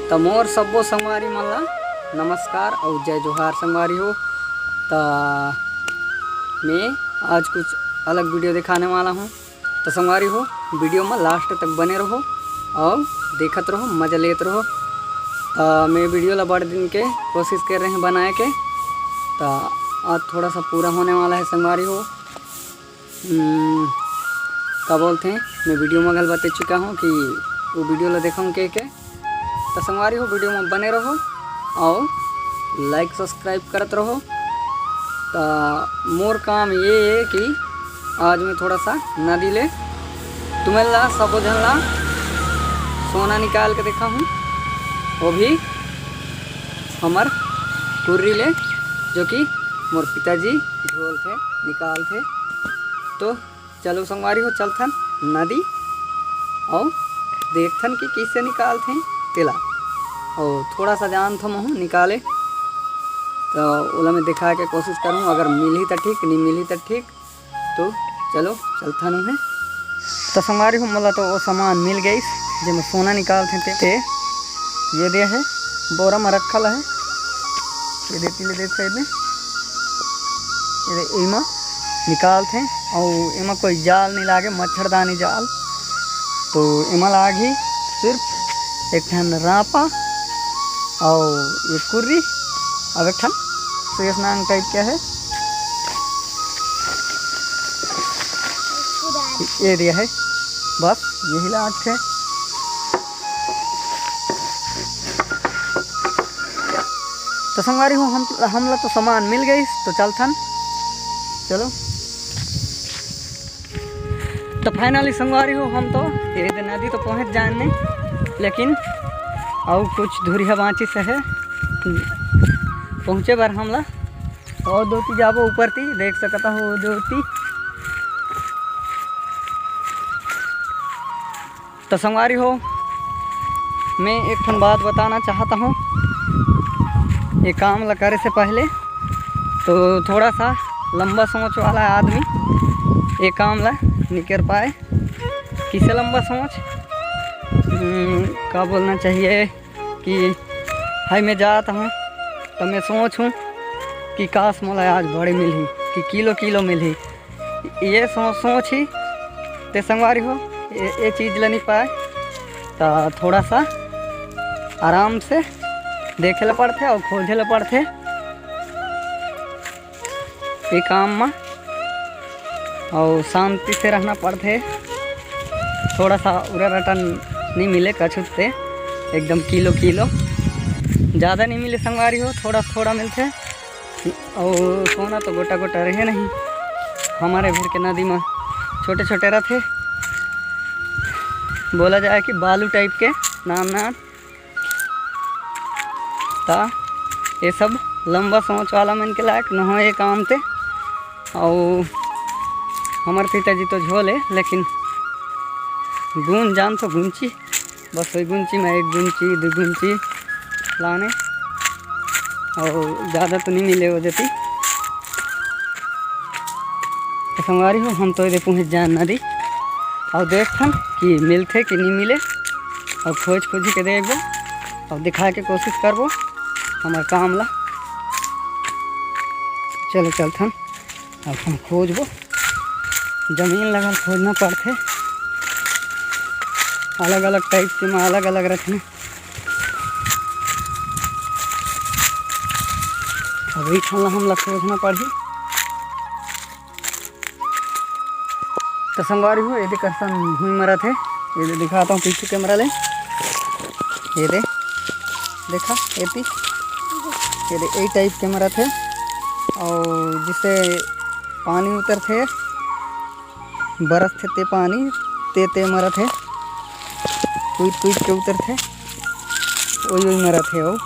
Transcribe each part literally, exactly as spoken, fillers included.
त मोर सब्बो संगवारी मन ला नमस्कार अउ जय जोहार संगवारी हो। त मैं आज कुछ अलग वीडियो दिखाने वाला हूँ। त संगवारी हो, वीडियो में लास्ट तक बने रहो अउ देखत रहो, मजा लेत रहो। त मैं वीडियो ला बड़ दिन के कोशिश कर रहे हैं बनाए के। त आज थोड़ा सा पूरा होने वाला है संगवारी हो। हम्म, का बोलते हैं, मैं वीडियो में घल बता चुका हूँ कि वो वीडियो ला देखो के, के। त संगवारी हो, वीडियो में बने रहो अउ लाइक सब्सक्राइब करत रहो। त मोर काम ये है कि आज मैं थोड़ा सा नदी ले तुमन ला सबो झन ला सोना निकाल के देखा हूँ, वो भी हमर कुर्री ले, जो कि मोर पिताजी झोल थे, निकाल थे। तो चलो संगवारी हो, चलथन नदी अउ देखथन कि कइसे निकालथे तेला। अउ थोड़ा सा जानथों महूँ निकाले, त ओला मैं दिखाए के कोशिश करूँ। अगर मिलही त ठीक, नहीं मिलही त ठीक। तो चलो चलथन उहें। त संगवारी हो, मोला तो वो सामान मिल गइस जेमे सोना निकालथे ते, ते ये दे है, बोरा में रखल है। ये दे, पीले देख साइड में, ये दे, एमा निकालथे। अउ एमा कोई जाल नहीं लागे, मच्छरदानी जाल। तो एमा लागही सिर्फ एक ठन रापा अउ ये कुर्री अउ एक ठन शेष नांग टाइप के है, ये दिया है, बस यही लागथे। तो संगवारी हो, हम, हमला तो सामान मिल गइस, तो चलथन। चलो, तो finally संगवारी हो, हम तो ये दे नदी तो पहुँच जान नहीं, लेकिन अउ कुछ दूरी है बाँची से है पहुँचे बर हमला। अउ दो ती जाबो ऊपर ती, देख सकता हो दो ती। तो संगवारी हो, मैं एक ठन बात बताना चाहता हूँ। ये काम ला करे से पहले तो थोड़ा सा लंबा सोच वाला आदमी ये काम ला नहीं कर पाए। किसे लंबा सोच, हम्म, का बोलना चाहिए कि हाय, मैं जात हूँ तो मैं सोच हूँ कि काश मोला आज बड़े मिलही कि किलो किलो मिलही। ये सोच, सोच ही ते संगवारी हो, ये, ये चीज ल नहीं पाए, त थोड़ा सा आराम से देखे ल पड़थे अउ खोजे ल पड़थे ये काम म, अउ शांति से रहना पड़थे। थोड़ा सा उरा रटन नहीं मिले कछु ते, एकदम किलो किलो, ज़्यादा नहीं मिले संगवारी हो, थोड़ा थोड़ा मिलथे। अउ सोना तो गोटा गोटा रहे नहीं, हमारे घर के नदी में छोटे छोटे रहथे, बोला जाए कि बालू टाइप के नान नान। ता ये सब लंबा सोच वाला मन के लायक न हो ये काम ते। अउ हमर पिताजी तो झोले, लेकिन गुन जान तो गुंची बस वही गुंची में एक गुंची, दू गुंची लाने, अउ ज़्यादा तो नहीं मिले वो देती। तो संगवारी हो, हम तो एदे पहुँच जान नदी, अउ देखथन कि मिलथे कि नहीं मिले, अउ खोज खोजी के देखबो, अउ दिखाए के कोशिश करबो हमर काम ला। चलो चलथन। अब हम खोजबो, जमीन लगल खोजना पड़थे, अलग-अलग टाइप के मा अलग-अलग रखना। अब एक ठन ला हमला खोजना पड़ही। तो संगवारी हो, ये दे करसन हुई मरत हे, ये दे दिखाता हूँ पीछू कैमरा ले, ये दे देखा, एती, ये दे, ए टाइप के मरत हे, अउ जिसे पानी उतरथे, बरसथे ते पानी, ते, ते मरत हे, कुइद, कुइद के उतरथे, ओई, ओई मरत हे, अउ।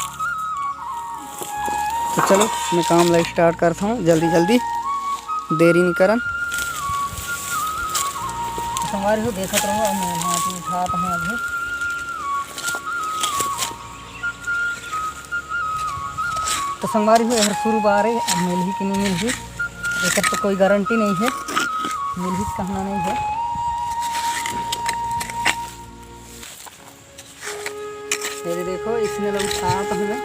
तो चलो, मैं काम ला start करता हूँ, जल्दी, जल्दी, देरी नहीं करन। तो संगवारी हो, देखत रहो, अब मैं हाथ में उठात हूँ अभी। तो संगवारी हो, एहर शुरू बार ए, अब मिलही कि नहीं मिलही, एकर तो कोई गारंटी नहीं है, मिलही कहना नहीं है। ये देखो, इसने लोग साथ हमें।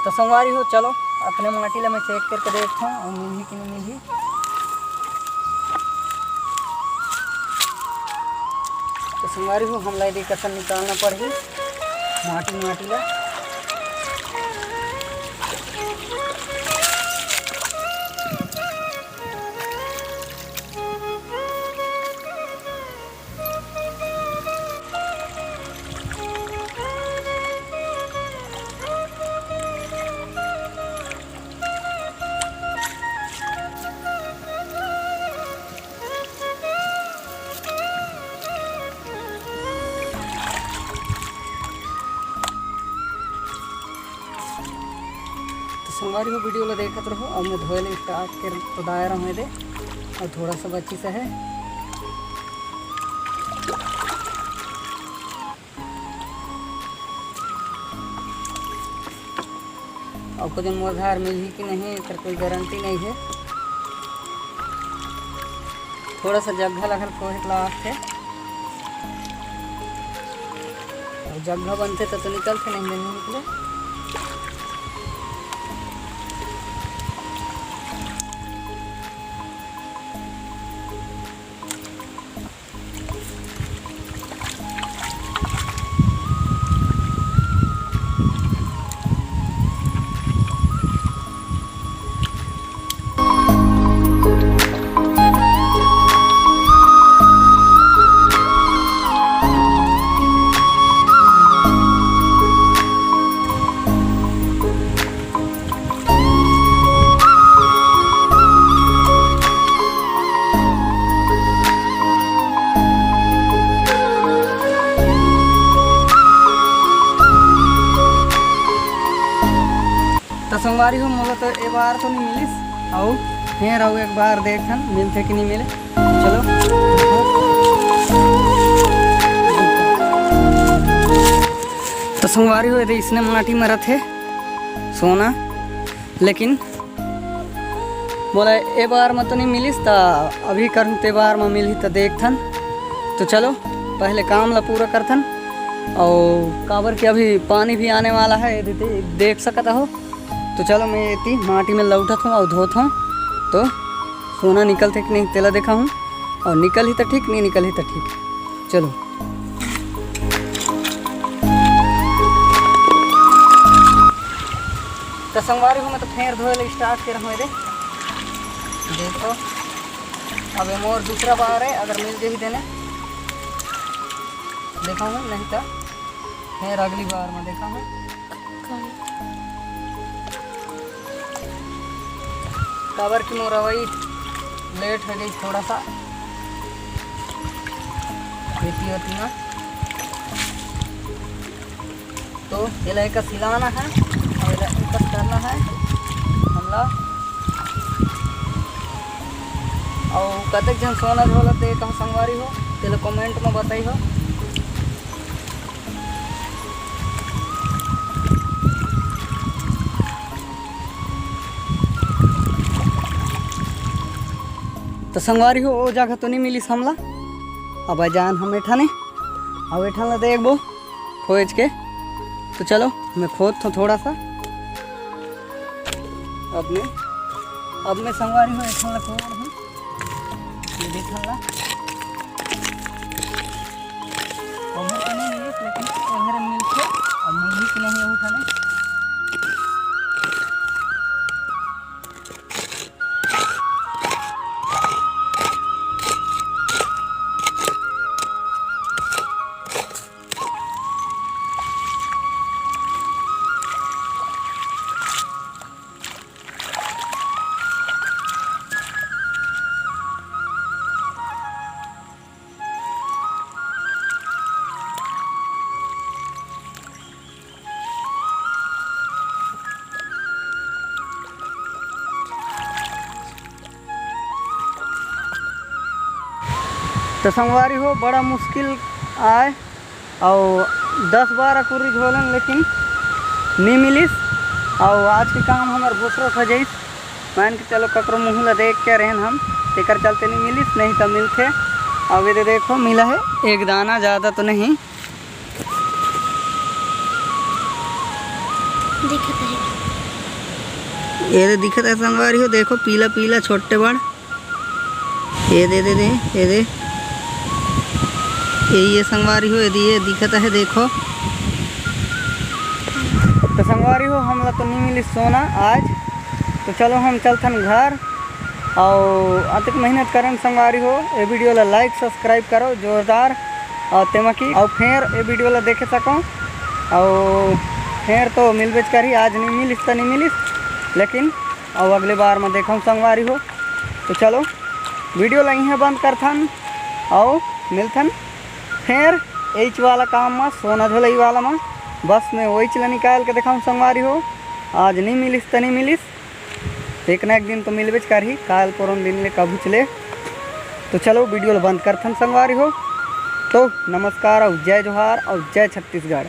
तो संगवारी हो, चलो अपने माटी ला मैं चेक करके देखथों, अउ मिलही कि नहीं मिलही। तो संगवारी हो, हमला एदे कसन निकालना पड़ही माटी, माटी ला। तो संगवारी हो, वीडियो ला देखत रहो। अब मैं धोए ले स्टार्ट कर तो दायरा में दे, और थोड़ा सा बची से है। अब को जन मोर धार मिलही कि नहीं, एकर कोई गारंटी नहीं है। थोड़ा सा जग्घा लगल कोहे के लागथे, और जग्घा बनथे त तो निकलथे, नहीं, नहीं निकले। त संगवारी हो, मोला तो ए बार तो नहीं मिलिस, अउ फेर अउ एक बार देखथन मिलथे कि नहीं मिले। चलो। तो संगवारी हो, एदे इसने माटी में रथे सोना, लेकिन मोला ए बार म तो नहीं मिलिस, त अभी करहूँ ते बार म मिलही त देखथन। तो चलो, पहले काम ला पूरा करथन, अउ काबर कि अभी पानी भी आने वाला है, एदे दे-, देख सकत हो। तो चलो, मैं एती माटी में लौटत हूँ अउ धोत हूँ, तो सोना निकलथे कि नहीं, तेला देखा हूँ, अउ निकलही त ठीक, नहीं निकलही त ठीक। चलो। तो संगवारी हो, मैं तो फेर धोए ले स्टार्ट करे हूँ। एदे देखो, अब ये मोर दूसरा बार है, अगर मिल जाही देने देखा हूँ, नहीं तो फेर अगली बार में देखा हूँ। काबर कि मोर अवई लेट हो गई थोड़ा सा, खेती होती ना, तो एला एकर सिलाना है और एला एकर करना है हमला। और कतेक झन सोना झोला दे तो संगवारी हो, तेला कमेंट में बताई हो। तो संगवारी हो, ओ जगह तो नहीं मिलिस हमला। अब जान हम एठाने, अब एठान ला देखबो खोज के। तो चलो, मैं खोद थो थोड़ा सा। अब मैं, अब मैं संगवारी हो, एठान ला खोद हूँ। ये देखन ला। उधर तो नहीं मिलिस, लेकिन उधर मिलथे। अब मिलही कि नहीं उठाने। तो संगवारी हो, बड़ा मुश्किल आय, अउ दस बारह कुर्री झोलन, लेकिन नी मिलिस। अउ आज के काम हमर भोसरो खा जाइस। मान के चलो, ककरो मुँह ला देख के रहेन हम, तेकर चलते नी मिलिस, नहीं त मिलथे। अउ ये दे देखो, मिला है एक दाना, ज़्यादा तो नहीं। दिखत है। ये दे दिखत है संगवारी हो, देखो पीला पीला छोटे बड़। ये दे, दे, दे, ये दे। ये, ये संगवारी हो, ये दे, ये दिखत है, देखो। तो संगवारी हो, हमला तो नहीं मिली सोना आज, तो चलो हम चलथन घर। अउ अतक मेहनत करन संगवारी हो, ये वीडियो ला like subscribe करो जोरदार, अउ तेमा कि अउ फेर ये वीडियो ला देखे सको। अउ फेर तो मिलबेच करही, आज नहीं मिलिस त नहीं मिलिस, लेकिन अउ अगले बार में देखम संगवारी हो। तो चलो वीडियो ला इहें बंद करथन, अउ मिलथन फेर एच वाला काम में, सोना झोलई वाला में। बस मैं वहीच ला निकाल के देखाऊँ संगवारी हो, आज नहीं मिलिस त नहीं मिलिस, एक ना एक दिन तो मिलबेच करही, काल परोन दिन ले कभूच ले। तो चलो वीडियो ला बंद करथन संगवारी हो। तो नमस्कार अउ जय जोहार अउ जय छत्तीसगढ़।